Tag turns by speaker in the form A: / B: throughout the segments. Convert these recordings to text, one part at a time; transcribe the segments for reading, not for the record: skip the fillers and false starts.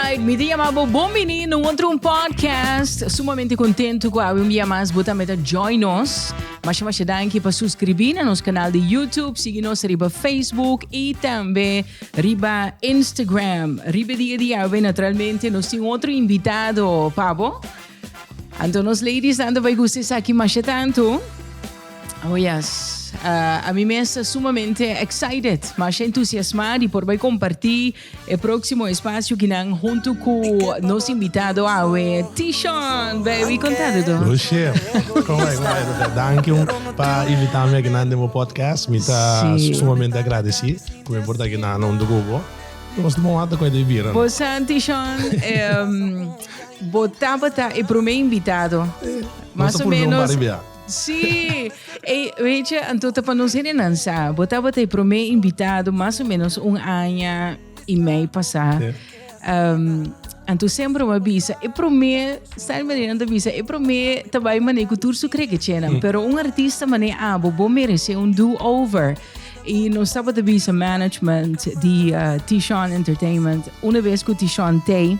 A: Alright, mi ta yama bo bon bini na otro un podcast. Sumamente contento cu awe un dia mas bo tambe ta join nos. Masha masha danki pa suscribi na nos canal di YouTube, sigui nos riba Facebook y tambe riba Instagram. Riba dia di awe naturalmente nos tin otro invitado, Pabo. Anto nos ladies nan ta bai gusta esaki masha tanto. Oh yes. A mi mes ta sumamente excited, masha entusiasmá di por bai compartí e próximo espacio kinan hunto cu nos invitado awe, Tishon. Baby, contado do.
B: Lucia, kon bai, kon bai? Danki pa invitami akinan den bo podcast. Mi ta sumamente agradeci ku mi por ta akinan hunto ku bo. Nos ta bon wak ta di bira.
A: Bo sa, Tishon, bo tabata e promé invitado.
B: Mas o menos.
A: Sí. Ey, weet je, anto ta pa nos hendenan sa, bo tabata e promé invitado mas o menos un aña i mei pasá.
B: Sí.
A: Anto semper bo a bisa, e promé, Style Maria ta bisa, e promé ta bai manera ku tur su krekechenan, pero un artista manera abo, bo meresé un do-over. I nos tabata bisa management di Tishon Entertainment, una bes ku Tishon t'ei,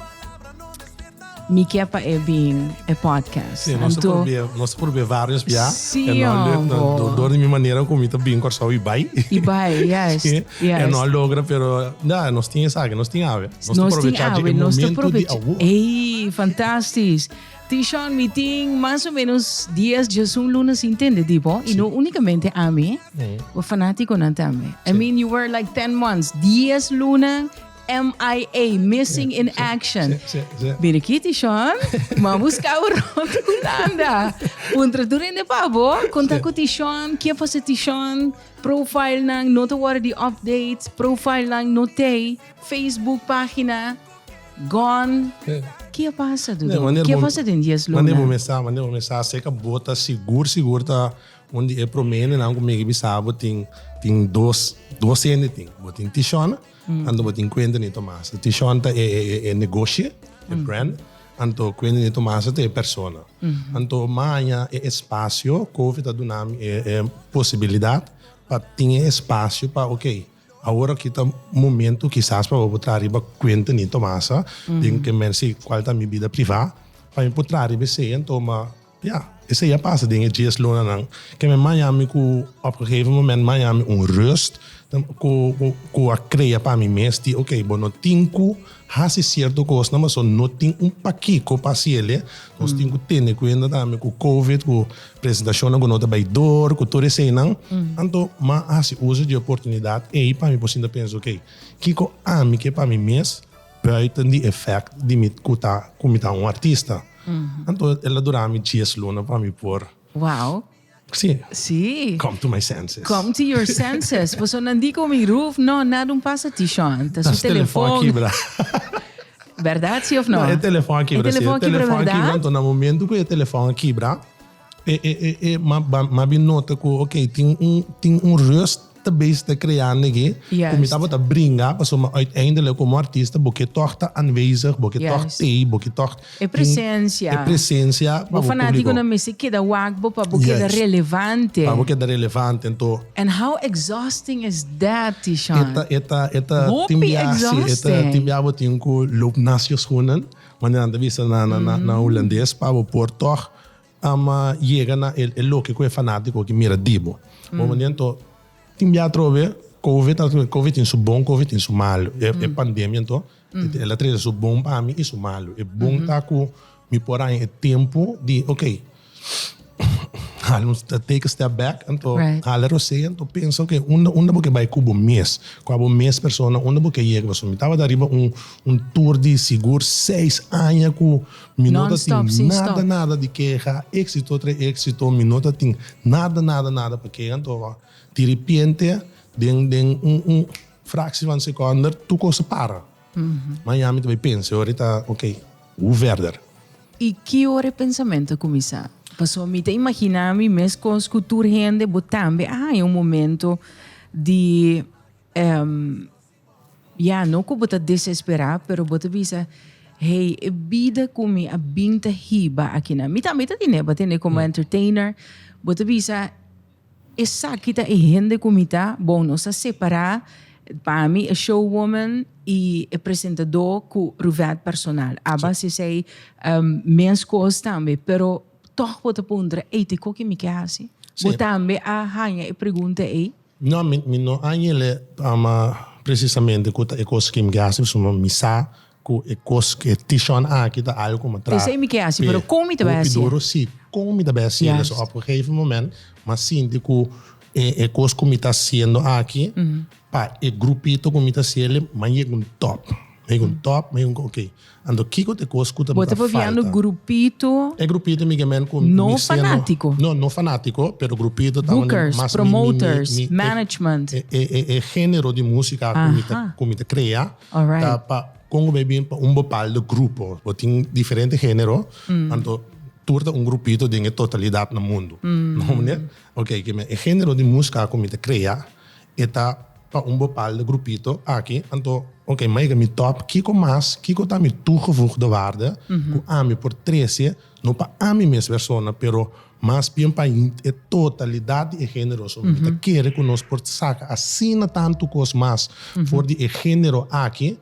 A: Mi ke pa e bin e podcast.
B: Sí, nos
A: Anto,
B: probé, nos probé varios bia.
A: Sí,
B: En no lukt, no,
A: hombo.
B: door di mi manera ku mi ta bin Kòrsou i bai.
A: I bai, yes,
B: Sí,
A: yes.
B: En no logra, pero ja, nos tin esaki, nos tin awe. Nos ta
A: Nos tin
B: aprovechá di
A: awe,
B: e
A: nos ta
B: momento di
A: aprovecha.
B: awor.
A: Ey, fantastisch. Tishon, mi tin mas o menos 10, 11 luna sin tende di bo. Y no únicamente ami, bo fanátikonan tambe. I mean, you were like 10 months, 10 luna MIA, Missing in Action.
B: Sí, sí, sí.
A: Mira aquí, Tishon. Ma busca rond Hulanda. Puntra tur hende pa bo. Konta ku Tishon. Ke pasa Tishon? Profile nan no ta wòrdu di update. Profile nan no t'ei. Facebook pagina gone. Ke a pasa, Dudu? Ke a pasa den dies luna?
B: Mande bo mesa, mande bo mesa. Seka bo ta sigur, sigur ta un di e prome hendenan ku mi ke bisa bo tin tin dos dos hende tin. Bo tin Tishon. Anto bo tin Quentin y Tomasa. Tishon ta e negoshi, e brand. Anto Quentin y Tomasa ta e persona. Anto maña e espacio, Covid a duna mi e posibilidad pa tin e espacio pa ok, awor aki ta momento kisas pa bo por traha riba Quentin y Tomasa, den ke men si cual ta mi bida priva, pa mi por traha riba esey. Anto ma Ya, esei a pasa den e dies lunanan. Ke men maya mi ku op gegeven moment maya mi un rust ku ku a krea pa mi mes di ok bo no tin ku hasi sierto kosnan pasobra no tin un pakiko pa hasiel. Nos tin ku tene kuenta tambe ku covid, ku presentashonnan ku no ta bai dor, ku tur eseinan. Anto m'a hasi uso di e oportunidat ei pa mi por sinta pensa ok kiko ami ke pa mi mes buiten di e fact di mi ku ta ku mi ta un artista. Anto el a dura mi dies luna pa mi por.
A: Wow.
B: Sí.
A: Sí.
B: Come to my senses.
A: Come to your senses. Pasobra nan di ku mi Ruf, no, nada un pasa Tishon. Ta su
B: telefon a kibra.
A: Berdad si of no?
B: No, e telefon a kibra.
A: E telefon a kibra,
B: berdad? Anto na momento ku e telefon a kibra, e, e, e, e, ma, ma bin nota ku, ok, tin un, tin un rust ta bezig ta kreando aki, ku mi tabata bringa, pasobra uiteindelijk komo artista bo ke tòg ta aanwezig, bo ke tòg tei, bo ke tòg
A: E presencia.
B: E presencia pa
A: bo
B: bo público.
A: Fanátikonan mester keda wak bo pa bo keda relevante.
B: Pa bo keda relevante, anto.
A: And how exhausting is that, Tishon?
B: E ta, e ta, e ta tin
A: Hopi
B: bia, si, e ta
A: exhausting.
B: tin bia bo tin ku loop naast je schoenen, manera nan ta bisa na, na, na hulandes, pa bo por tòg Ama yega na e loke ku e fanátiko ki mira di bo. Bo manera anto tin bia atrobe covid atrobe covid tin su bon covid tin su malu. E pandemia anto el a trese su bon pa mi i su malu. E bon ta ku mi por haña e tempu di ok take a step back anto hala rosea anto pensa ok unda unda bo ke bai ku bo mes ku abo mes persona unda bo ke yega pasobra mi tabata riba un tour di sigur seis aña ku Mi no ta tin nada nada di keha, éxito tra éxito, mi no ta tin nada nada nada pa keha, anto di repente den den un un fractie van seconde tur cos a para. Mañana mi ta bay pensa ora ta ok, hoe verder?
A: I ki ora e pensamento a cuminsa? Pasobra mi ta imagina mi mescos cu tur hende bo tambe a haña un momento di Ya, no ku bo ta desesperá, pero bo ta bisa, Hey, e bida ku mi a bin ta hiba akinan. Mi tambe ta tene, bo a tene komo entertainer. Bo ta bisa, Esaki ta e hende ku mi ta. Bon, nos a separá. Pa mi e showwoman. I e presentadó ku Ruvette personal. Aba si esei mes kos tambe, pero tòg bo ta puntra, ey, te koki mi ke hasi? Bo tambe a haña e pregunta ey?
B: No, mi mi no a hañ'el presisamente ku ta e kos ku mi ke hasi, pasobra mi sa ku e kos ku e tishon aki ta algu ku mi a traha.
A: Esei mi ke hasi, pero kon mi ta bai hasié?
B: Hopi duru, si, kon mi ta bai hasié. So op un gegeven moment mi a sinti ku e kos ku mi ta hasiendo aki Pa e grupito ku mi ta hasiel, mi a yega un top. Mi a yega un top, mi a yega un ok. Anto kiko ta e kos ku ta
A: Bo ta
B: falta?
A: papiando grupito.
B: E grupito mi ke men ku
A: No
B: mi siendo
A: fanátiko.
B: No, no fanátiko, pero grupito ta unda
A: Bookers,
B: mas mi mi mi
A: promoters,
B: mi e
A: management.
B: e e e género di músika ku mi ta ku mi ta krea ta pa kon ku bai bin pa un bepaalde grupo. Bo tin diferente género, anto tur ta un grupito den e totalidat na mundu. No meneer? Ok, ke men e género di músika ku mi ta krea E ta pa un bepaalde grupito aki, anto ok, maiga mi top, kiko mas, kiko ta mi toegevoegde waarde ku ami por trese, no pa ami mes persona, pero mas bien pa e totalidat di e género. So mi ta kere ku nos por saka asina tantu kos mas for di e género aki,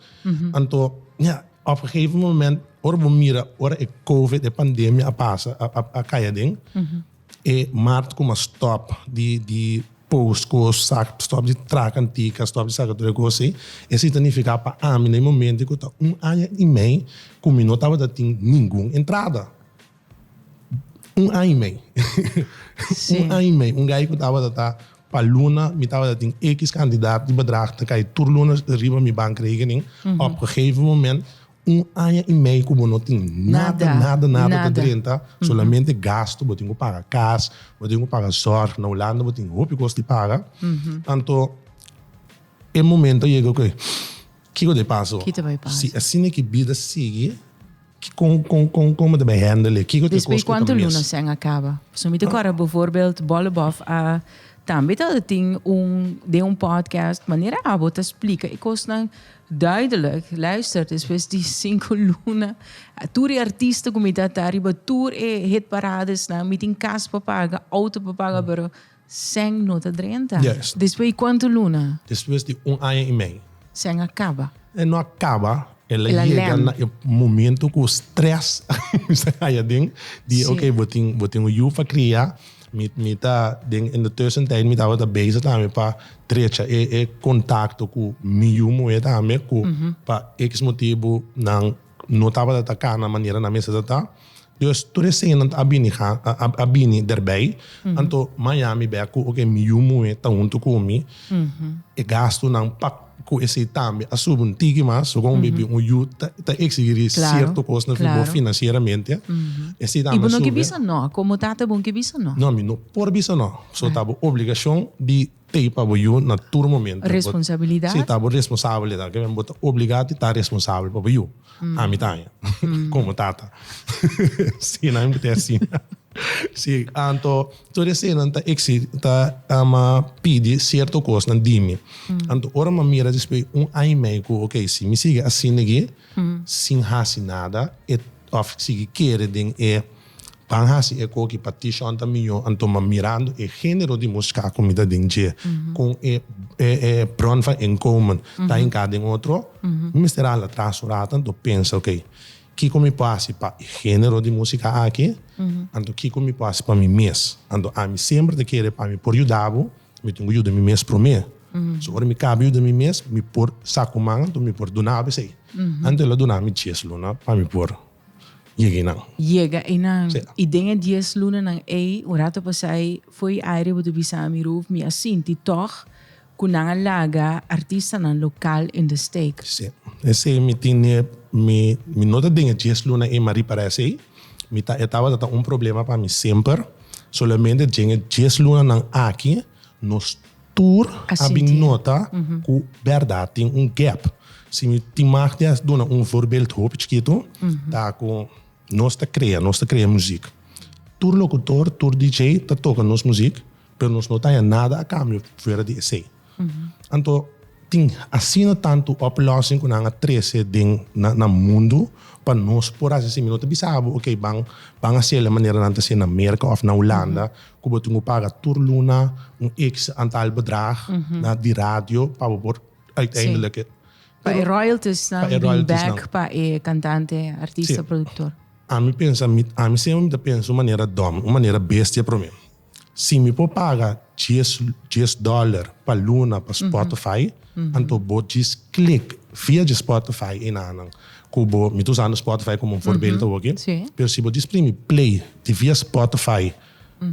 B: anto ya, op gegeven moment ora bo mira ora e covid, e pandemia a pasa, a kai aden, E mart ku mas stop di di post kos, sak stop di traha kantika, stop di saka tur e kos ei, esei ta nifiká pa ami na e momento ku ta un aña i mei ku mi no tabata tin ningun entrada. Un aña i mei. Un aña i mei. Un gai ku tabata ta pa luna mi tabata tin ekis kantidat di bedrag ta kai tur luna riba mi bankrekening. Op gegeven moment Un aña i mei ku bo no tin nada, nada, nada ta drenta, solamente gasto, bo tin ku paga kas, bo tin ku paga zorg, na Hulanda bo tin hopi kos di paga. Anto e momento a yega ku kiko ta pasa? Si asina ki bida sigui, kon kon kon kon bo ta bai handle e? Kiko ta e kos ku ta mis?
A: Despues kuantu luna sèn a kaba? Pasobra mi ta kòrda bijvoorbeeld Bollebof a tambe tabata tin un den un podcast manera abo ta splika e kosnan Duidelijk, luister, despues di sinku luna, tur e artista ku mi ta ta riba tur e hitparadesnan, mi tin kas pa paga, outo pa paga, pero sèn no ta drenta.
B: Juist.
A: Despues di kuantu luna?
B: Despues di un aña i mei.
A: Sèn a kaba.
B: E no a kaba, el a
A: El a
B: yega
A: lèm.
B: na e momento ku stress a kuminsá haya den, di
A: Sí.
B: oké, bo tin bo tin un yu pa kria, Mi mi ta den in de tussentijd mi tabata bezig tambe pa drecha e e contacto cu mi yu muhe tambe cu pa x motibu nan no tabata ta cana manera nan mester ta ta. Dus tur eseinan a bini ga a bini derbij. Anto maña mi bek cu oke mi yu muhe ta hunto cu mi. E gastunan pa Ku esei tambe a subi un tiki mas, so kon bibi un yu ta ta eksigiri sierto kos na bo finansieramente. Esei
A: I
B: tambe
A: bo
B: a
A: no ke
B: subi.
A: bisa no, komo tata bo no ke bisa no.
B: No, mi no por bisa no. So ta bo obligashon di tei pa bo yu na tur momento.
A: Responsabilidat.
B: Si, ta bo responsabilidat. Ke men bo ta obligá di ta responsabel pa bo yu. Ami ta haña komo tata. Si, nan mi ta asina. Si, anto Tur eseinan ta exi ta ama pidi cierto cosnan di mi. Anto ora mi a mira despues un aña y mei cu ok si mi sigui asina aki sin haci nada e of sigui kere den e ban haci e koki pa Tishon ta miyo anto mi a mirando e genero di musica cu mi ta den dje con e e bron van inkomen ta hinca den otro mi mester hala tras un rato anto pensa ok Kiko mi por hasi pa e género di músika aki? Anto kiko mi por hasi pa mi mes? Anto ami semper ta kere pa mi por yuda bo, mi tin ku yuda mi mes promé. So ora mi kaba yuda mi mes, mi por sa ku man, anto mi por duna bo esei. Anto el a duna mi dies luna pa mi por yega einan.
A: Yega einan.
B: Sí.
A: I den e dies lunanan ei, un rato pasá ei, fo'i aire bo ta bisa mi, Ruf, mi a sinti tòg Ku nan a laga artistanan lokal in de steek.
B: Sí. Esei mi tin ne, mi, mi no ta den e djes luna ei, ma ripará esei. Mi ta, e tabata ta un problema pa mi semper. Solamente djen e djes lunanan aki, nos tur
A: A
B: a bin
A: sinti.
B: nota ku bèrdat tin un gap. Si mi tin mag di a duna un voorbeeld hopi chikitu, ta ku nos ta krea, nos ta krea muziek. Tur lokutor, tur DJ ta toka nos muziek. Pero nos no ta haña nada a cambio fuera di esey. Anto tin asina tantu oplossing cu nan a trece den na mundo pa nos por haci esey. Mi no ta bisa bo ok ban ban haci el manera nan ta haci na Merca of na Hulanda cu bo tin cu paga tur luna un x antal bedrag na di radio pa bo por uiteindelijk.
A: Pa e royalties nan bin bek pa e cantante, artista, productor.
B: Ami pensa, ami semper mi ta pensa un manera dom, un manera bestia prome. Si mi por paga djes djes dollar pa luna pa Spotify, anto bo djis click via dje Spotify enanan ku bo, mi ta usando Spotify komo un voorbeeld awoki, pero si bo djis primi play di via Spotify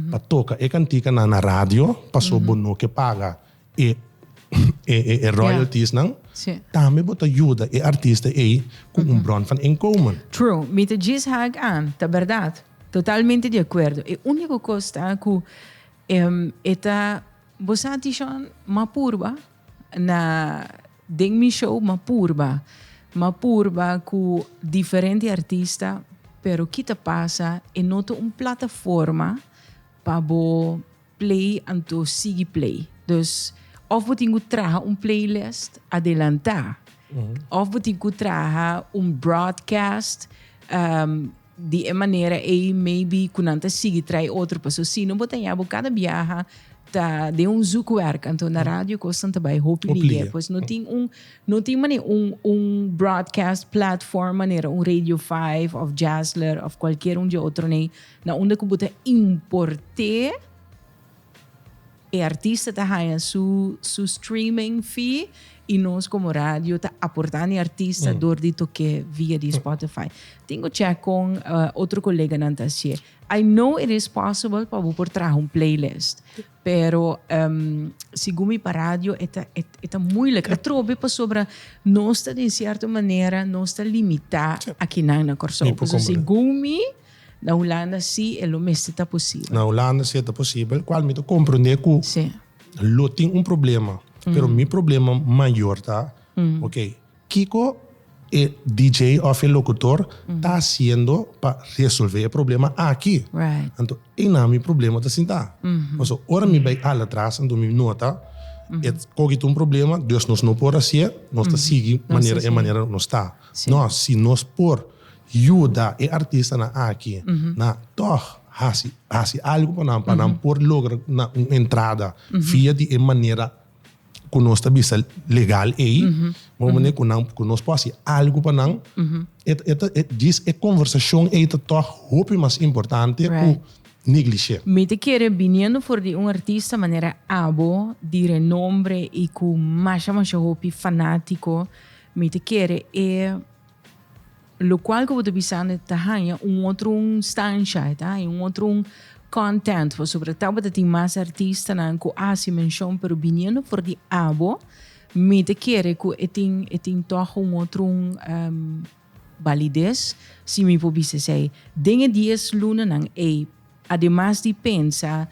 B: pa toka e kantikanan na radio, paso bo no ke paga e e royaltiesnan, tambe bo ta yuda e artista ei ku un bron van inkomen.
A: True, mi ta djis haak aan, ta bèrdat. Totalmente di akuerdo. E úniko kos ta ku e ta, bo sa Tishon, m'a purba na den mi show m'a purba, m'a purba ku diferente artista, pero ki ta pasa e no ta un plataforma pa bo Play anto sigui play. Dus of bo tin ku traha un playlist adelantá, of bo tin ku traha un broadcast di e manera ei maybe ku nan ta sigui trae otro paso si no bo ta haña bo kada biaha ta den un zoekwerk anto na radio kosnan ta bai hopi lihe. Pues no tin un No tin manera un un broadcast platform manera un Radio 5 of Jazzler of cualkier un di otro nei na unda cu bo ta importe e artista ta haya su su streaming fee y nos como radio ta aporta na e artista door di toke via di Spotify. Tin cu check con otro coleganan ta hacié. I know it is possible pa bo por traha un playlist. Pero segun mi pa radio e ta e ta moeilijk. Atrobe pasobra nos ta den cierto manera nos ta limita akinan na Kòrsou. Pasobra segun mi na Hulanda si e lo mester ta posibel.
B: Na Hulanda si e ta posibel cual mi ta comprende cu lo tin un problema. Pero mi problema mayor ta ok Kiko e DJ of e locutor ta haciendo pa resolve e problema aki? Anto einan mi problema ta sinta. Pasobra ora mi bay al atras anto mi nota e koki ta un problema, dus nos no por hacié, nos ta sigui manera e manera nos ta. No, si nos por yuda e artistanan aki na tog haci haci algo pa nan, pa nan por logra na un entrada via di e manera ku nos ta bisa legal ei, bo manera ku nan ku nos por hasi algu pa nan, e e ta e djis e konversashon ei ta tòg hopi mas importante ku neglish'é.
A: Mi ta kere biniendo for di un artista manera abo di renombre i ku masha masha hopi fanátiko, mi ta kere e Locual cu bo ta bisando ta haña un otro un stansha, e ta haña un otro un content, pasobra tabata tin mas artistanan cu a haci mencion, pero biniendo for di abo, mi ta kere cu e tin e tin toch un otro un validez, si mi por bisa esey. Den e dies lunanan ey, ademas di pensa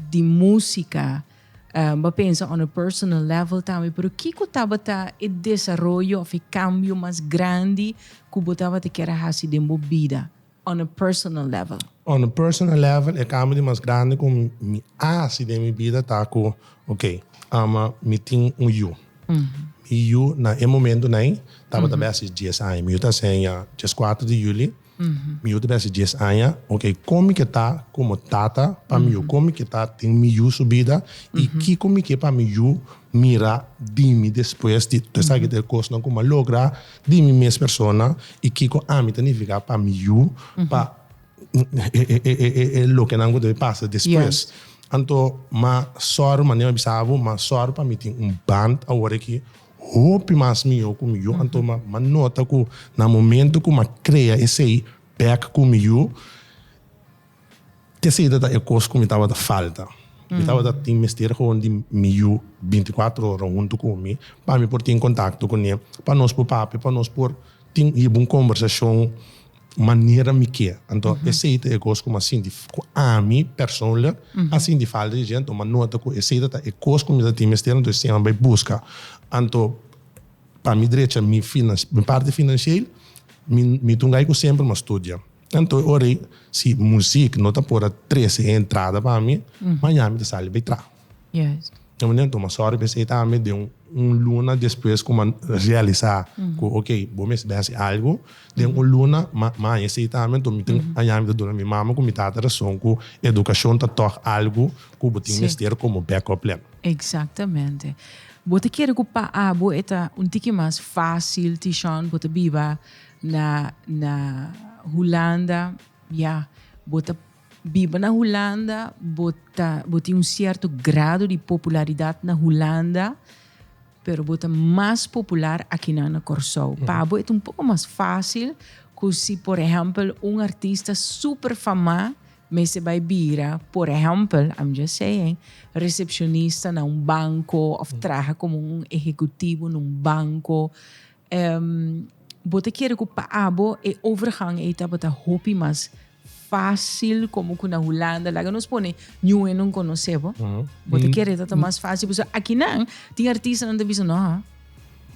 A: di musica, Bo a pensa on a personal level tambe, pero kiko tabata e desaroyo of e cambio mas grandi cu bo tabata kier a haci den bo bida on a personal level?
B: On a personal level e cambio di mas grandi cu mi a haci den mi bida ta cu, ok, ama mi tin un yu. Mi yu na e momentonan ey tabata bay haci dies aña. Mi yu ta haci aña dieskuater di juli. Mi yu ta besi dies aña, ok, kon mi ke ta komo tata pa mi yu? Kon mi ke ta den mi yu su bida? I kiko mi ke pa mi yu mira di mi despues di tur esaki ta e kosnan ku mi a logra di mi mes persona i kiko ami ta nifiká pa mi yu pa e lokenan ku ta pasa despues. Anto m'a sòru, manera mi a bisa bo, m'a sòru pa mi tin un band awor aki Hopi mas mihó ku mi yu. Anto m'a nota ku na momento ku m'a krea esei bèk ku mi yu, esei ta e kos ku mi tabata falta. Mi tabata tin mester gewoon di mi yu bintikuater ora huntu ku mi pa mi por tin kontakto kuné, pa nos por papia, pa nos por tin hiba un kombersashon manera mi ke. Anto esei ta e kos ku mi a sinti ku ami persoonlijk a sinti falta di dje. Anto mi a nota ku esei ta e kos ku mi ta tin mester, anto esei mi a bai buska. Anto pa mi drecha mi mi parti financieel mi mi ta un guy ku semper mi a studia. Anto e ora ei si muziek no ta por a trese e entrada pa mi, mañana mi ta sali bai traha. Anto mi a sòru pa esei tambe den un luna despues ku mi a realisá ku ok bo mester bai hasi algu den un luna mi a haña esei tambe anto mi tin haña mi ta duna mi mama ku mi tata rason ku edukashon ta tòg algu ku bo tin mester komo backup plan.
A: Exactamente. Bo ta kere ku pa abo e ta un tiki mas fásil, Tishon, bo ta biba na na Hulanda, ya, bo ta biba na Hulanda, bo ta bo tin un sierto grado di popularidat na Hulanda, pero bo ta mas popular akinan na Kòrsou. Pa abo e ta un poko mas fásil ku si por ehèmpel un artista super famá Mester bai bira, por ehèmpel, I'm just saying, resepshonista na un banko òf traha komo un ehekutivo na un banko. Bo ta kere ku pa abo e overgang ei tabata hopi mas fásil komo ku na Hulanda? Laga nos pone niun hende no konosé bo. Bo ta kere ta mas fásil? Pasobra akinan tin artistanan ta bisa, no,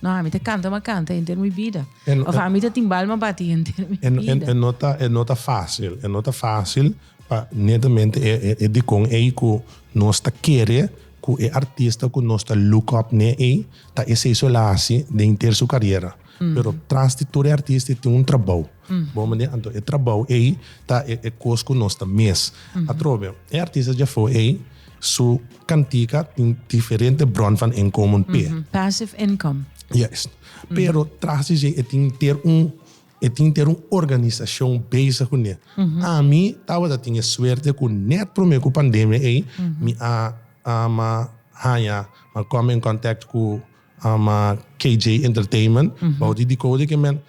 A: no, ami ta kanta, mi a kanta henter mi bida. Of ami ta timbal, mi a bati henter mi bida.
B: E no ta, e no ta fásil. E no ta fásil pa netamente e e dikon ei ku nos ta kere ku e artista ku nos ta look up n'e ei ta esei so el a hasi den henter su kariera. Pero tras di tur e artista ei tin un trabou. Bo manera? Anto e trabou ei ta e e kos ku nos ta mis. Atrobe, e artista djafó ei su kantika tin diferente bron van inkomen p'e.
A: Passive income.
B: Juist. Pero tras di dje e tin ter un e tin ter un organisashon bezig kuné. Ami tabata tin e suerte ku nèt promé ku pandemia ei mi a a haña mi a kòm en kòntèkt ku KJ Entertainment bou di Decode ke men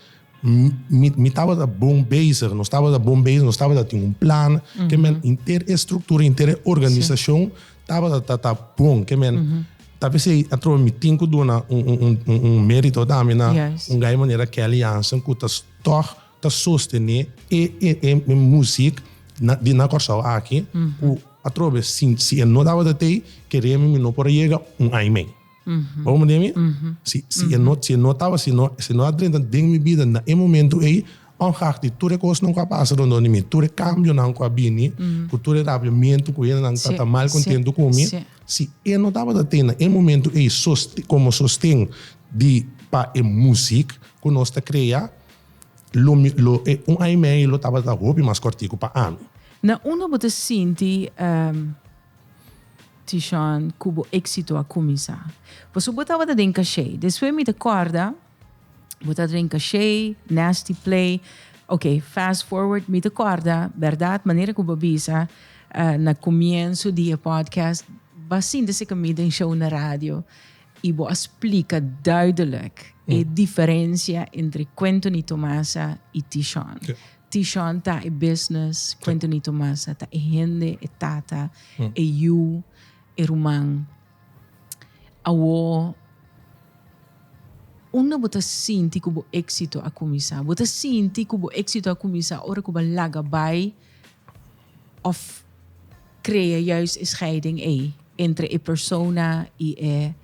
B: mi mi tabata bon bezig nos tabata bon bezig nos tabata tin un plan ke men henter e struktura henter e organisashon tabata ta ta bon ke men ta p'esei atrobe mi tin ku duna un un un merito tambe na un gai manera Kelly Jansen ku ta tòg ta sostené e e e muzik na di na Kòrsou aki ku atrobe si si e no tabata t'ei keremi mi no por a yega un aña i mei. Bo comprende mi? Si si e no si e no taba si no si no a drenta den mi bida na e momento ei, ongeacht di tur e kosnan ku a pasa rondon di mi, tur e kambionan ku a bini, ku tur e rabiamentu ku hendenan ta ta mal kontentu ku mi, si e no tabata tei na e momento ei komo sosten di pa e muzik ku nos ta krea, lo mi lo e un aña i mei lo tabata hopi mas kòrtiku pa ami.
A: Na unda bo ta sinti Tishon, ku bo éksito a kuminsá? Pasobra bo tabata den kashé. Despues mi ta kòrda, bo tabata den kashé, Nasty Play. Ok, fast forward, mi ta kòrda, bèrdat, manera ku bo bisa na komienso di e podcast, bo a sinta seka mi den show na radio i bo a splika duidelijk e diferensia entre Quentony Tomasa i Tishon. Tishon ta e business, Quentony Tomasa ta e hende, e tata, e yu, e ruman. Awo, unda bo ta sinti ku bo éksito a kuminsá? Bo ta sinti ku bo éksito a kuminsá ora ku bo a laga bai òf krea juist e scheiding ei entre e persona i e.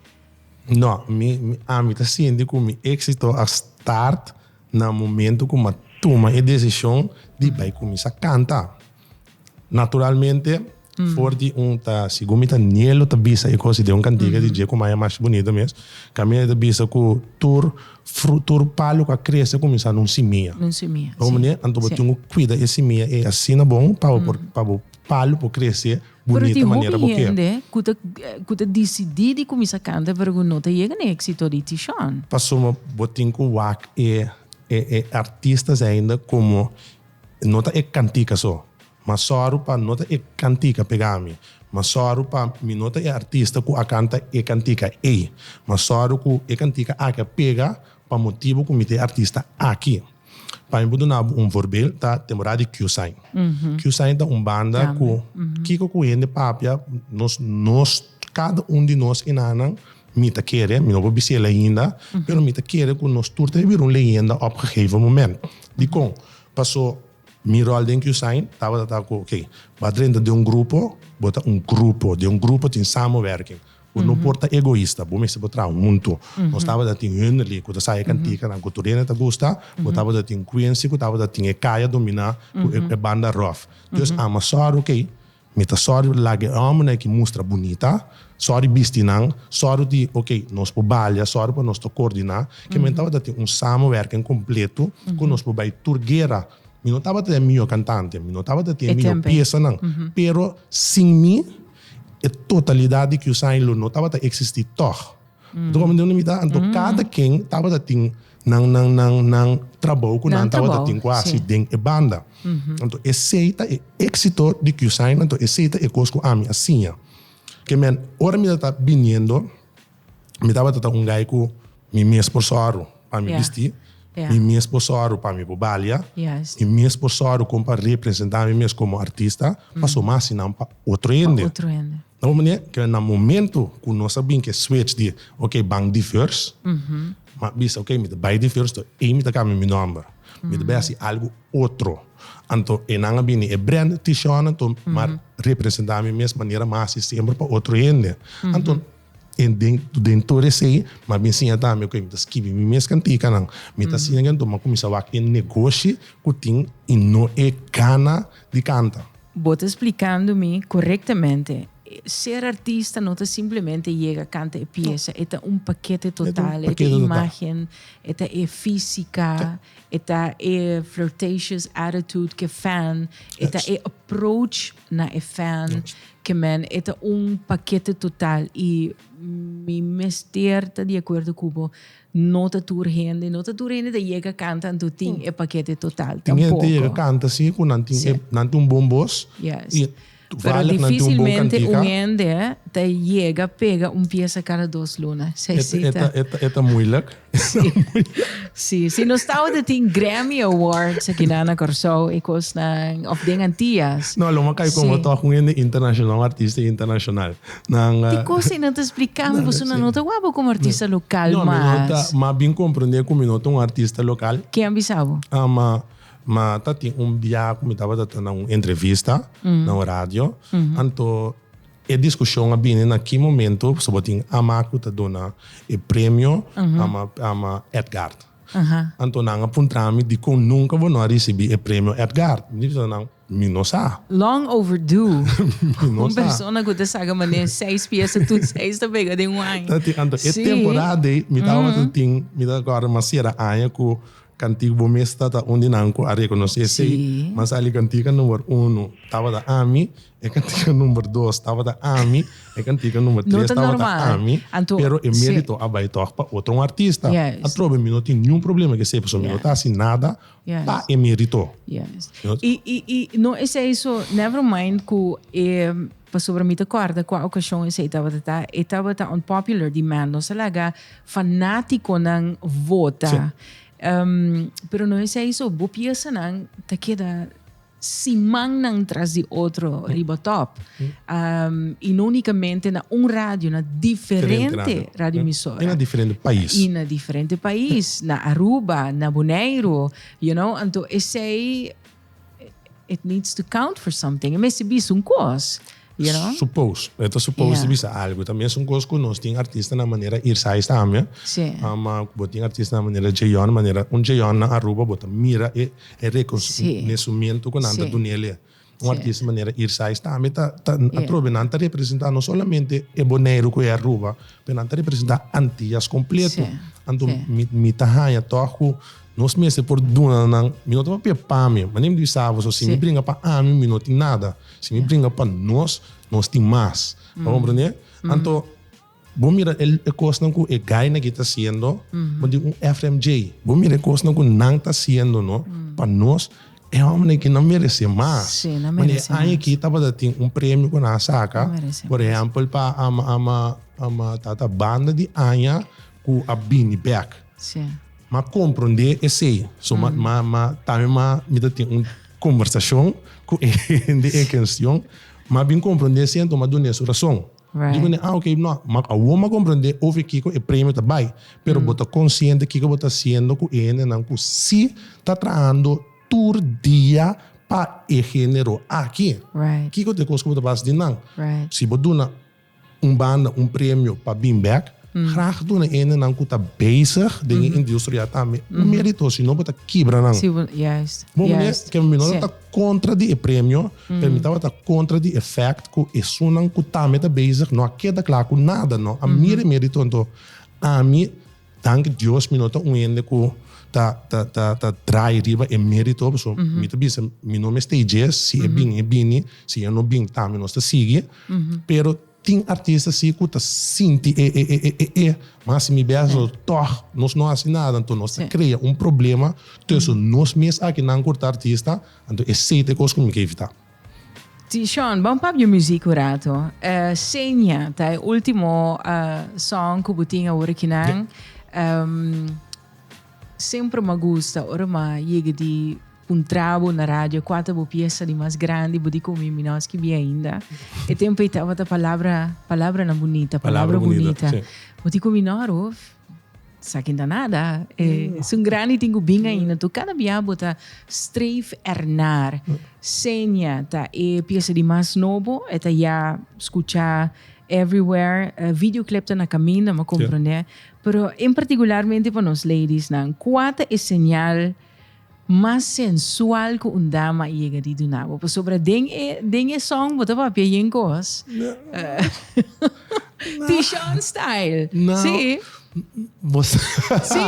B: No, mi, ami ta sinti ku mi éksito a start Na momento cu m'a tuma e decision di bay cuminsa canta. Naturalmente, for di un ta, segun mi ta Nielo ta bisa e cos den un cantica di dje cu maya masha bunita mes, caminda e ta bisa cu tur fru, tur palo cu a crece a cuminsa na un simia.
A: Un simia,
B: si. Meneer, anto bo tin cu cuida e simia ey asina bon pa bo por, pa bo palo por crece
A: Pero
B: bunita
A: tin
B: manera
A: hopi
B: bo kier.
A: hende cu ta, cu ta dicidi di cuminsa canta pero cu no ta yega na e exito di Tishon.
B: Pasobra bo tin cu wak e e e artista zijnde como no ta e cantica so, ma sòru pa no ta e cantica pega mi, ma sòru pa mi no ta e artista cu a canta e cantica ey, ma sòru cu e cantica aki a pega pa motibo cu mi ta e artista aki. Pa mi por duna bo un voorbeeld ta temporada di Q-Sign. Q-Sign ta un banda ku kiko ku hende papia nos nos kada un di nos enanan mi ta kere, mi no por bisa el ainda, pero mi ta kere ku nos tur ta bira un leyenda op gegeven moment. Dikon? Paso mi ròl den Q-Sign tabata ta ku oke, bo a drenta den un grupo, bo ta un grupo, den un grupo tin samenwerking. Bo no por ta egoista, bo mester por traha hunto. Nos tabata tin Hunderly ku ta sa e kantikanan ku tur hende ta gusta, bo tabata tin Quincy ku tabata tin e kaya dominá ku e banda ròf. Dus ama sòru oke, mi ta sòru laga e hòmbernan aki mustra bunita, sòru bisti nan, sòru di oke nos por balia, sòru pa nos ta koordiná. Ke men tabata tin un samenwerking kompleto ku nos por bai tur guera. Mi no tabata e mihó kantante, mi no tabata tin e mihó piesanan, pero sin mi, E totalidad di Q-Sign lo no tabata existi tog. Bo ta comprende unda mi ta? Anto kada ken tabata tin nan nan nan nan trabou ku nan tabata tin ku hasi den e banda. Anto esei ta e éksito di Q-Sign, anto esei ta e kos ku ami a siña. Ke men, ora mi ta biniendo, mi tabata ta un guy ku mi mes por sòru pa mi bisti, mi mes por sòru pa mi por balia, mi mes por sòru kon pa representá mi mes komo artista, pasobra mi a hasi nan pa otro hende. Na un manera, ke na momento ku nos a bin ke switch di, ok, ban diverse, mi a bisa, ok, mi ta bai diverse, to ei mi ta kambia mi nòmber. Mi ta bai hasi algu otro. Anto einan a bini e brand Tishon, anto mi a representá mi mes manera mi a hasi semper pa otro hende. Anto den den tur esei mi a bin siña tambe, ok, mi ta skibi mi mes kantikanan. Mi ta siña anto mi a kuminsá wak e negoshi ku tin i no e gana di kanta.
A: Bo ta splikando mi korektamente. Ser artista no ta simplemente yega kanta e piesa, e ta un pakete total, e ta imagen, e ta e físika, e ta e flirtatious attitude ke fan, e ta e approach na e fan ke men, e ta un pakete total i mi mester ta di akuerdo ku bo. No ta tur hende, no ta tur hende ta yega kanta anto tin e pakete total
B: Tin hende ta yega kanta si ku nan tin e nan tin un bon bos.
A: Yes. I Pero
B: toevallig nan tin un bon
A: dificilmente un
B: kantika.
A: hende ta yega pega un piesa kada dos luna. Esei
B: E
A: si
B: e
A: ta.
B: ta e ta e ta moeilijk.
A: Si. Si, si nos tabata tin Grammy Awards akinan na Kòrsou e kosnan of den Antillas.
B: No, lo m'a kai komo
A: Si.
B: tòg un hende internashonal, un artista internashonal. Nan
A: Di kos ei nan ta splika mi pasobra nan no ta wak bo komo artista lokal
B: No, mi no ta,
A: mas.
B: m'a bin komprendé ku mi no ta un artista lokal.
A: Ken a bisa bo?
B: Ma, ma ta tin un bia ku mi tabata ta na un entrevista na un radio, anto e diskushon a bini na ki momento pasobra bo tin ama ku ta duna e premio ama ama Edgard. Anto nan a puntra mi dikon nunka bo no a risibí e premio Edgard. Mi bisa nan, Mi no sa.
A: Long overdue.
B: Mi no
A: Un
B: sa.
A: persona ku ta saka manera seis piesa tur seis ta pega den un aña.
B: Ta tin, anto e
A: Sí.
B: temporada ei mi tabata tin, mi ta acorda mas si era aña ku Kantik Bo Mes ta un di nan ku a rekonosé esei.
A: Sí.
B: Mas sali kantika number uno tabata ami, e kantika number dos tabata ami, e kantika number
A: No
B: tres
A: ta
B: tabata
A: normal.
B: ami,
A: Anto,
B: pero e
A: sí.
B: merito a bai tòg pa otro un artista.
A: Juist.
B: Atrobe mi no tin niun problema ku esei pasobra mi no
A: Ja.
B: ta hasi nada
A: Yes.
B: Pa e merito.
A: Yes. I, i, i no esei so, never mind ku e, pasobra mi ta kòrda kua okashon esei tabata ta, e tabata unpopular demand, nos a laga fanátikonan vota.
B: Sí.
A: Pero no esei so, bo piesanan ta keda simannan tras di otro riba top. I no unicamente na un radio, na diferente radioemisora.
B: I na diferente pais.
A: I na diferente pais, na Aruba, na Boneiru, you know. Anto esei, it needs to count for something. E mester bisa un kos, you know.
B: Suppose, e ta suppose di bisa algu. Ta mesun kos ku nos tin artistanan manera Irsais tambe.
A: Sí.
B: Ma bo tin artistanan manera Jeyon, manera un Jeyon na Aruba bo ta mira e E rekonosementu ku nan ta dun'el. Un artista manera Irsais tambe ta atrobe nan ta representá no solamente e Boneiru ku e Aruba, pero nan ta representá Antias kompleto. Anto mi ta haña tòg ku nos mester por duna nan, mi no ta papia pa mi, manera mi bisa bo, si mi bringa pa ami mi no tin nada, si mi bringa pa nos, nos tin mas. Bo komprendé? Anto. Bo mira e kosnan ku e gainan aki ta hasiendo, bo di un FMJ. Bo mira e kosnan ku nan ta hasiendo no, pa nos, e hòmbernan aki nan meresé mas.
A: Sí, nan
B: Manera
A: meresé
B: e aña
A: mas.
B: aki tabata tin un premio ku nan a saka,
A: Nan meresé
B: por
A: mas.
B: ehèmpel pa ama ama ama tata banda di aña ku a bini bèk.
A: Sí.
B: M'a komprondé esei. So m'a m'a m'a tambe m'a mi ta tin un kombersashon ku e hende en kestion. M'a bin komprondé esei anto m'a dun'é su rason.
A: Right.
B: Digo, ah, ok, no, ma awor m'a comprende over kiko e premio ta bai. Pero bo ta consciente kiko bo ta haciendo ku e hendenan ku si ta trahando tur dia pa e genero aki.
A: Right.
B: Kiko ta e kos ku bo ta basa di nan?
A: Right.
B: Si bo duna un banda un premio pa bin bek, graag duna e hendenan ku ta bezig den e industria tambe un merito, si no bo ta kibra nan.
A: Si bo, juist,
B: Bo mane,
A: juist.
B: ke mi no
A: Si.
B: ta kontra di e premio, pero mi tabata kontra di e fact ku esunnan ku tambe ta bezig no a keda kla ku nada, no a mira e merito. Anto ami, danki Dios, mi no ta un hende ku ta ta ta ta draai riba e merito, pasobra mi ta bisa mi no mester dje, si e bini e bini, si e no bin tambe nos ta sigui, pero. Tin artista si ku ta sinti e e e e e ma hasi mi best so tòg nos no hasi nada anto nos ta krea un problema tussen nos mes akinan ku ta artista anto esei ta e kos ku mi ke evitá.
A: Tishon, ban papia muziek un rato. Seña ta e ultimo song ku bo tin awor akinan. Semper m'a gusta ora m'a yega di puntra bo na radio kua ta bo piesa di mas grandi, bo di ku mi, mi no a skibi ainda. E tempu ei tabata palabra, palabranan bunita, palabra bunita. Bo di ku mi, no Ruf, esaki no ta nada. Esun grandi tin ku bin ainda. Anto kada bia bo ta streef ernaar. Seña ta e piesa di mas nobo, e ta ya skucha everywhere. Videoclip ta na kaminda, m'a komprende. Pero en partikularmente pa nos ladiesnan, kua ta e señal mas sensual ku un dama a yega di duna bo? Pasobra den e den e song bo ta papia yen kos. Tishon style.
B: No.
A: Sí.
B: Bo sa.
A: Sí,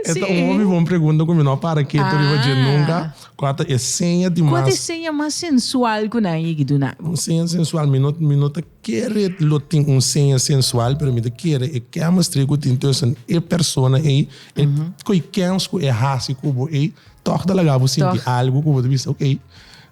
B: E
A: sí.
B: ta un hopi bon pregunta ku mi no a para ketu riba dje nunka. Kua ta e seña di
A: Kua ta e
B: mas.
A: seña mas sensual ku nan a yega di duna bo?
B: Un seña sensual, mi no mi no ta Kere lo tin un seña sensual, pero mi ta kere e chemistry ku tin tussen e persona ei, e koi kens ku e hasi ku bo ei, tòg ta laga bo sinti algu ku bo ta bisa, ok,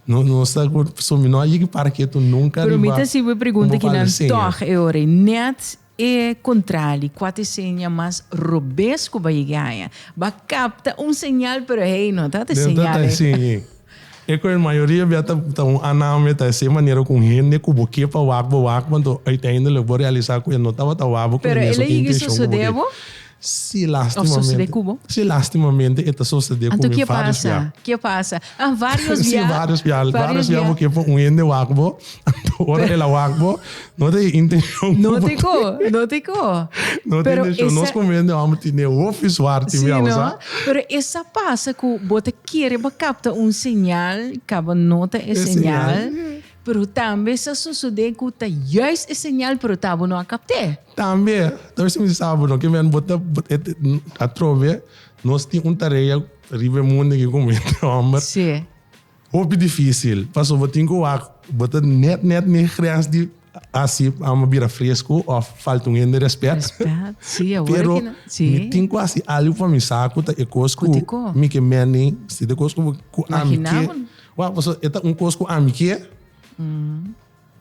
B: no no sa ku, so mi no a yega para ketu nunka
A: Pero mi
B: riba
A: ta hasi bo e
B: un
A: pregunta ki
B: bepaalde
A: nan
B: seña.
A: tòg e ora ei, nèt e kontrali, kua ta e seña mas robes ku bo a yega haña? Bo a kapta un señal, pero hey, no ta ta e
B: No ta
A: señal
B: ta e
A: ei.
B: seña ei. E ku e mayoria bia ta ta un aname ta esei manera ku un hende ku bo ke pa wak bo wak anto uiteindelijk bo realisa ku e no tabata wak bo ku e
A: Pero el
B: mesun
A: a yega
B: intencion ku bo
A: sosode
B: ke.
A: bo?
B: Si
A: Of sosode
B: lastimamente.
A: ku bo?
B: Si lastimamente e ta sosode ku
A: Anto
B: mi
A: ke
B: varios
A: pasa?
B: bia.
A: Ke pasa? Ah varios
B: Si
A: bia?
B: varios bia,
A: Varios
B: varios bia
A: bia.
B: bo ke pa un hende wak bo anto ora el a wak bo no ta e intencion ku
A: No
B: bo
A: te ko, no te ko.
B: No ta
A: Pero
B: intencion. Nos
A: esa
B: komo hende homber tene hopi suerte
A: Sí,
B: mi a
A: no?
B: sa.
A: Pero esa pasa ku bo ta kere bo kapta un señal, kaba no ta e
B: E
A: señal.
B: señal.
A: Pero tambe sa sosodé ku ta juist e señal pero ta bo no a kapt'é.
B: Tambe, ta mester mi sa bo no ke men bo ta atrobe nos tin un tarea riba e mundo aki komo hende homber.
A: Sí.
B: Hopi dificil, pasobra bo tin cu wak, bo ta net net n'e grens di haci ama bira fresco of falta un hende respet.
A: Respet, si, awor
B: Pero
A: aki na, si.
B: mi tin cu haci algo pa mi sa cu ta e cos
A: Cu
B: cu
A: te co.
B: mi ke meni, si ta e cos cu cu ami
A: Imagina
B: ke.
A: bo.
B: Wak, pasobra e ta un cos cu ami ke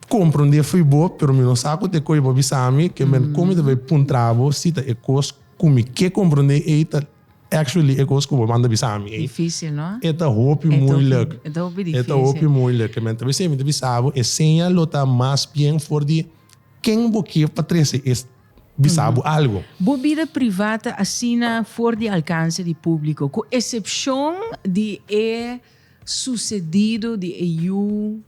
B: comprende fo'i bo, pero mi no sa cu ta e cos bo bisa mi, ke men con mi ta bay puntra bo si ta e cos cu mi ke comprende ey ta Actually e kos ku bo manda bisa mi ei.
A: Difícil, no?
B: E ta hopi moeilijk.
A: E ta hopi difícil.
B: E ta hopi moeilijk. Men ta bisa, mi ta bisa bo, e seña lo ta mas bien for di ken bo ke pa trese e bisa bo algo.
A: Bo bida privá ta asina for di alkanse di públiko, ku esepshon di e susedido di e yu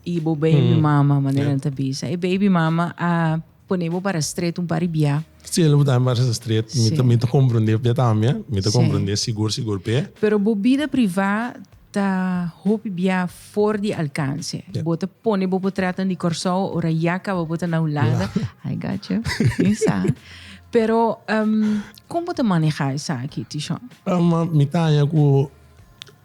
A: i bo baby mama, manera nan ta bisa. E baby mama a Pone bo para stret un par di bia.
B: Si, el bo tambe para stret. Mi ta, mi ta comprende p'e tambe. Mi ta comprende sigur, sigur p'e.
A: Pero bo bida privá ta hopi bia for di alcanse. Bo ta pone bo potretnan di Kòrsou ora ya kaba bo ta na Hulanda. I got you. Mi sa. Pero kon bo ta manehá esaki, Tishon?
B: Mi ta haña ku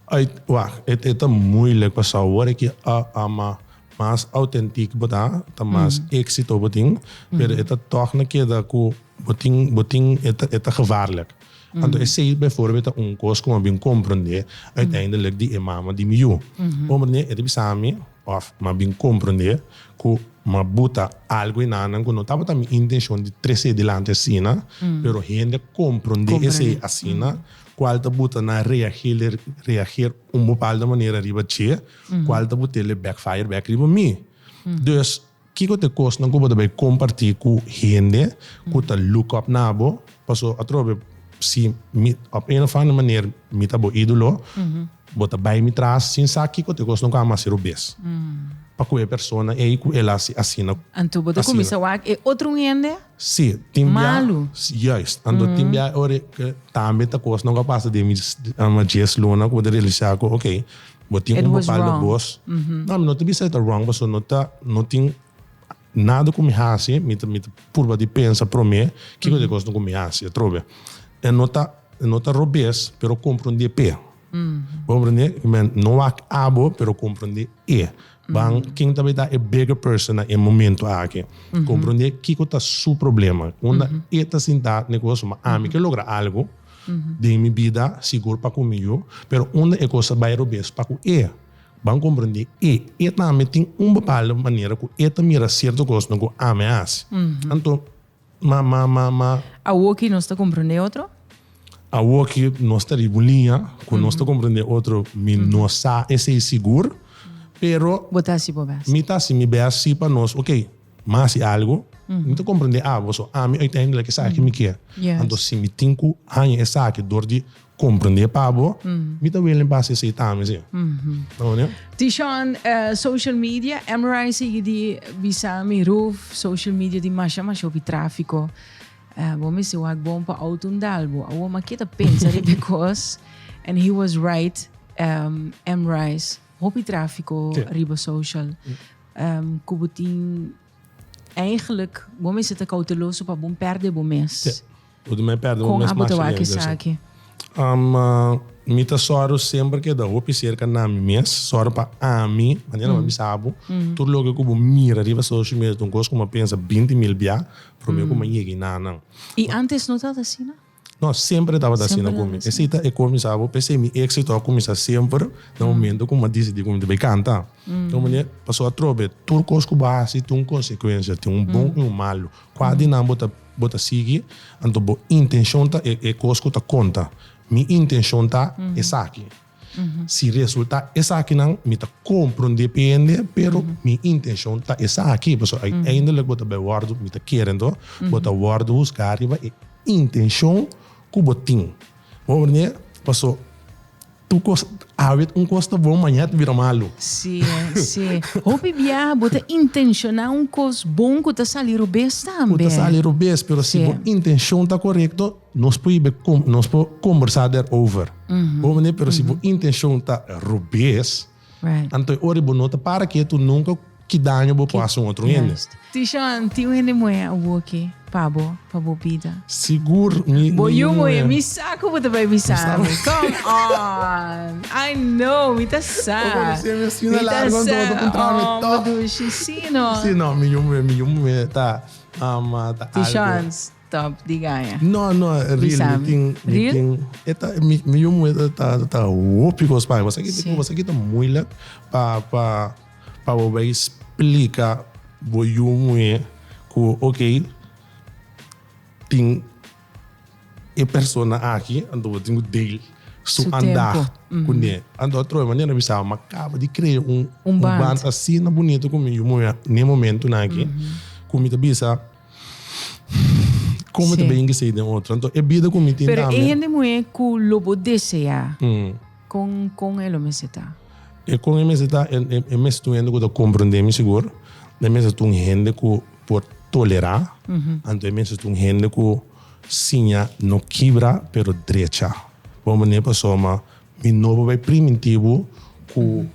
B: Uit, wak, e ta moeilijk pasobra awor aki a ama mas autentik bo ta, ta mas éxito bo tin, pero e ta tòg na keda ku bo tin, bo tin, e ta, e ta gevaarlijk. Anto esei bijvoorbeeld ta un kos ku mi a bin komprendé uiteindelijk di e mama di mi yu. Komprendé, e ta bisa mi, òf mi a bin komprendé ku mi a buta algu enanan ku no tabata mi intenshon di tres'é dilanti asina, pero hende a komprendé esei asina. Cual ta buta nan reagir reagir un bepaalde manera riba dje, cual ta but'e backfire bek riba mi. Dus, kico ta e cosnan cu bo ta bay comparti cu hende cu ta look up na bo? Paso atrobe si mi op een of andere manier mi ta bo idolo, bo ta bay mi tras sin sa kico ta e cosnan cu a haci robes. Pa cu e persona ey cu el a haci asina.
A: Anto bo ta cuminsa wak e otro hende?
B: Sí, tin bia.
A: Malu.
B: Juist. Anto tin bia ora ke tambe ta kos no ka pasa den mi djes luna ku bo ta realisá ku oké, bo tin
A: It
B: un
A: was
B: bepaalde
A: wrong.
B: bos. No, mi no ta bisa e ta wrong pasobra no ta no tin nada ku mi hasi, mi ta mi ta purba di pensa promé kiko ta e kosnan ku mi hasi atrobe. E no ta e no ta robes pero komprondé p'e. Bo komprondé? Men no wak abo pero komprondé e. Ban ken ta bay ta e bigger person na e momento aki. Comprende kiko ta su problema. Unda e ta sinta n'e cos ma ami ke logra algo den mi bida sigur pa cu mi yu, pero unda e cos ta bay robes pa cu e. Ban comprende e, e tambe tin un bepaalde manera cu e ta mira cierto cosnan cu ami a haci. Anto ma ma ma ma.
A: Awoki nos ta comprende otro?
B: Awoki nos ta riba un liña cu nos ta comprende otro, mi no sa esey sigur, pero.
A: Bo ta haci bo best.
B: Mi ta haci mi best si pa nos, ok, mi a haci algo, mi ta comprende abo, so ami uiteindelijk esaki mi kier. Anto si mi tin cu haña esaki door di Comprende pa bo, mi ta willing pa haci esey tambe si. No ne?
A: Tishon, social media, MRI sigui di bisa mi roof, social media di masha masha hopi trafico. Bo mester wak bon pa auto un dal bo. Awor mi a keda pensa riba e cos and he was right, MRI's, hopi trafico riba social. Cu bo tin eigenlijk, bo mester ta cauteloso pa bo no perde bo mes.
B: Si. Bo tin mai perde bo
A: Kon
B: mes
A: abo ta
B: masha
A: wak
B: leu,
A: esaki?
B: Mi ta sòru semper keda hopi serka na mi mes, sòru pa ami, manera mi a bisa bo, tur loke ku bo mira riba social media ta un kos ku mi a pensa 20.000 bia promé ku mi a yega einan nan.
A: I antes no tabata asina?
B: No, semper e tabata asina
A: Semper
B: ku mi.
A: tabata asina.
B: Esei ta e kuminsá bo, p'esei mi éksito a kuminsá semper na momento ku mi a disidí ku mi ta bai kanta. Di un manera, pasobra atrobe tur kos ku bo hasi tin un konsekuensia, tin un bon i un malu. Kua di nan bo ta Bo ta sigui, anto bo intenshon ta e e kos ku ta konta. Mi intenshon ta esaki. Si resultá esakinan, mi ta komprondé p'e hende, pero mi intenshon ta esaki. Pasobra uiteindelijk bo ta bai wòrdu, mi ta kere anto, bo ta wòrdu husgá riba e intenshon ku bo tin. Bo komprendé? Paso. Tur kos, awe un kos ta bon, mañana ta bira malu.
A: Sí, sí. Hopi biaha bo ta intenshoná un kos bon ku ta sali robes tambe.
B: Ku ta sali robes, pero si bo intenshon ta korekto, nos por hiba e nos por kombersá derover. Bo mende? Pero si bo intenshon ta robes, anto e ora bo no ta para ketu nunka ki daño bo por hasi un otro hende.
A: Tishon, tin un hende muhé awoki pa bo, pa bo bida?
B: Sigur, mi
A: Bo
B: mi
A: yu muhé,
B: muhé.
A: mi sa ku bo ta bai bisa mi. Come on! I know, mi ta sa.
B: Bo konosé mi asina
A: Mi ta
B: largu anto bo ta
A: sa.
B: puntra mi
A: Oh,
B: tòg.
A: Madushi, sí no.
B: Sí no, mi yu muhé, mi yu muhé ta, ta algu.
A: Tishon, stop di gaña.
B: No, no, real,
A: Bisa
B: mi
A: mi.
B: tin, mi
A: Real?
B: tin, e ta, mi, mi yu muhé ta, ta, ta hopi kos pa mi. Bo sa ki,
A: Sí.
B: bo sa ki ta moeilijk pa, pa. Pa bo bay splica bo yu muhe cu ok tin e persona aki anto bo tin cu deal su andacht cune. Anto atrobe manera mi bisa mi a caba di crea un band asina bunito cu mi yu muhe n'e momentonan aki cu mi ta bisa como ta bay esey den otro. Anto e bida cu mi tin
A: Pero
B: tambe.
A: e hende muhe cu lo bo desea con con e lo mester ta?
B: E kon e mester ta, e mester ta un hende ku ta komprendé mi sigur, e mester ta un hende ku por tolerá, anto e mester ta un hende ku siña no kibra pero drecha. Bo manera pasobra mi no por bai primintí bo ku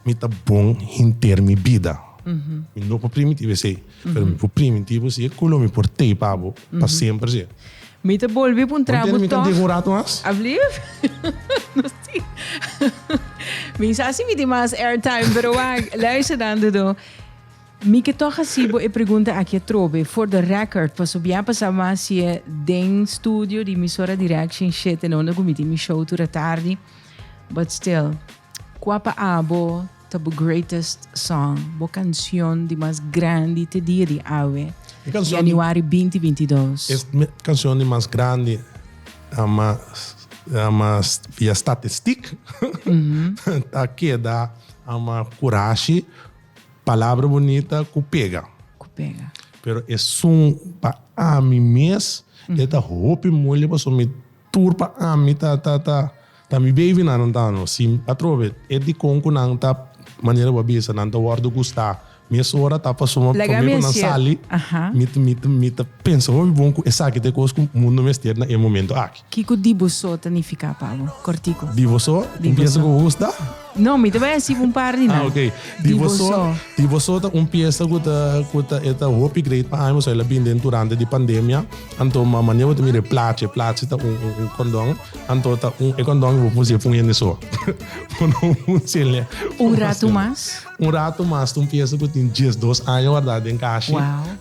B: mi ta bon henter mi bida. Mi no por primintí bo esei, pero mi por primintí bo si ku lo mi por tei pa bo pa semper si.
A: Mi ta bolbe puntra bo
B: Mi
A: tòg.
B: ta un rato mas?
A: Alsjeblieft. Nos tin. Mi sa si mi tin mas airtime, pero wak, luister dan Dodo. Mi ke tòg hasi bo e pregunta aki atrobe, for the record, pasobra bia pasá mas si e den studio di emisora Direction shete na unda ku mi tin mi show tur atardi. But still, kua pa abo Ta bo greatest song, bo cancion di mas grandi te dia di awe,
B: E cancion di-
A: januari 2022.
B: E cancion di mas grandi ama ama via statistiek ta keda ama curashi, palabra bunita cu pega.
A: Cu pega.
B: Pero esun pa ami mes e ta hopi moeilijk pasobra mi Tur pa ami ta ta ta ta mi baby nan ta no si atrobe e dikon ku nan ta manera bo a bisa nan ta wòrdu gustá mesora ta pasobra
A: Laga
B: promé
A: mi
B: ku nan
A: hasié.
B: sali
A: Aha.
B: mi ta mi ta mi ta pensa hopi bon ku esaki ta e kos ku mundu mester na e momento aki.
A: Kiko di bo so ta nifiká pa bo? Kòrtiku.
B: Di bo so?
A: Di
B: Un
A: bo
B: piesa
A: so.
B: ku bo gusta?
A: No, mi ta bai hasi un par di nan.
B: Ah, ok.
A: Di bo so.
B: Di bo so ta un piesa ku ta, ku ta, e ta hopi great pa ami, pasobra el a bini den durante di pandemia. Anto ma manera bo ta mira e plachi, e plachi ta un, un, un kondon. Anto ta un, e kondon bo por usa pa un hende so. Bo no por usa
A: Un ratu mas?
B: Un rato mas ta un piesa ku tin 12 aña wardá den kashi.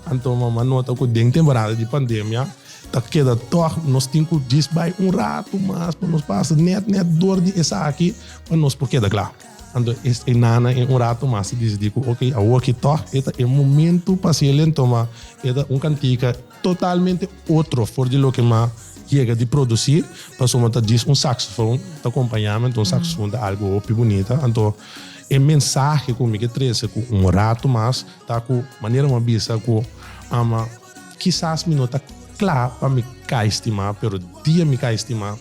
B: Anto mama nota ku den temporada di pandemia ta keda tòg nos tin ku djis bai un rato mas pa nos pasa nèt nèt dor di esaki pa nos por keda kla. Anto e nana en un rato mas ta disidí ku ok awor aki tòg e ta e momento pa hasi el enton ma e ta un kantika totalmente otro for di loke m'a yega di produsí pasobra ta djis un saxofon ta kompañá mi anto un saxofon ta algu hopi bunita anto e mensahe ku mi ke trese ku un rato mas ta ku manera mi a bisa ku ama kisas mi no ta kla pa mi kai stimá pero dia mi kai stimá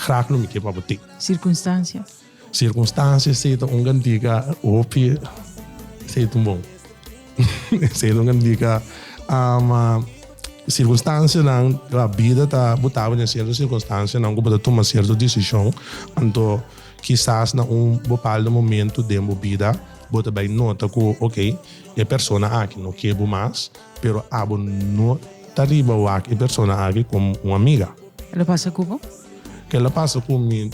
B: graag lo mi ke pa bo tin.
A: Sirkunstansia.
B: Circunstancia esey ta un cantica hopi esey ta un bon esey ta un cantica ama circunstancianan la bida ta botabo den cierto circunstancianan cu bo ta tuma cierto decision anto kisas na un bepaaldo momento den bo bida bo ta bay nota cu ok e persona aki no ke bo mas pero abo no ta riba wak e persona aki como un amiga.
A: Lo pasa cu bo?
B: Kela pasa ku mi,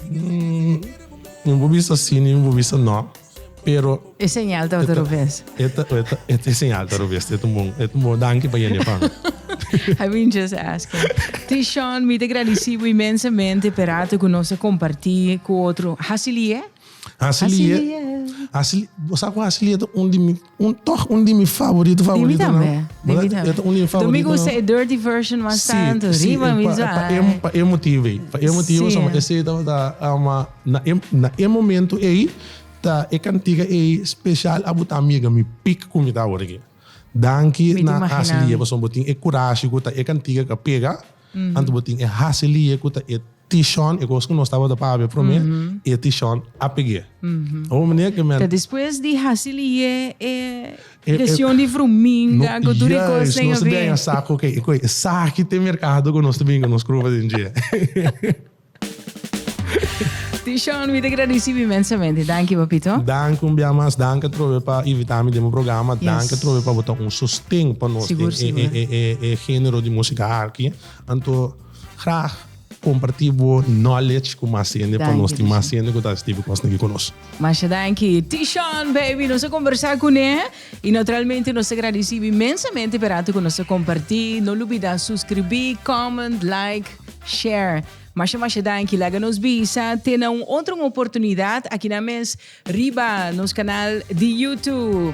B: mi por bisa si ni mi por bisa no, pero.
A: E señal tabata robes.
B: E ta, e ta, e señal ta robes. E ta un bon, e ta un bon. Danki pa yende pa mi.
A: I mean just asking. Tishon, mi ta gradisi bo inmensamente p'e rato ku nos a kompartí ku otro. Hasilie?
B: Hasilie. Hasilie. Bo sa ku Hasilie ta un di mi Un toch un di mi favorito favorito.
A: Di mi tambe. Di mi tambe.
B: Un di mi favorito.
A: Mi gusta e dirty version mas tanto.
B: Si,
A: Riba mi
B: pa, pa, e, pa e motivo ei. Pa e motivo
A: si.
B: Sama esei tabata ama na e, na e momento ei ta e cantica ei special a buta mi yega mi piek cu mi ta awor aki. Danki na Aslie pasobra bo tin e curashi cu ta e cantica cu a pega. Anto bo tin e Haselie cu ta e Tishon, e kos ku nos tabata papia promé, e Tishon a peg'é. Awor manera ke men.
A: Ta despues di hasi lié e kestion di fruminga ku tur e kos den
B: Juist, nos ta bin haña sa ku oke, esaki ta e merkado ku nos ta bin ku nos krupa den dje.
A: Tishon, mi ta gradisí bo inmensamente. Danki, papito.
B: Danki un bia mas. Danki atrobe pa invitá mi den bo programa. Danki atrobe pa bo ta un sosten pa nos den e género di músika aki. Anto, graag. Comparti bo knowledge cu mas hende pa nos tin mas hende cu ta haci tipo cosnan aki cu nos.
A: Masha danki. Tishon baby, nos a conversa cune y naturalmente nos ta gradicibo inmensamente pa e rato cu nos a comparti. No lubida suscribi, comment, like, share. Masha masha danki. Laga nos bisa te na un otro oportunidad aki na mes riba nos canal di YouTube.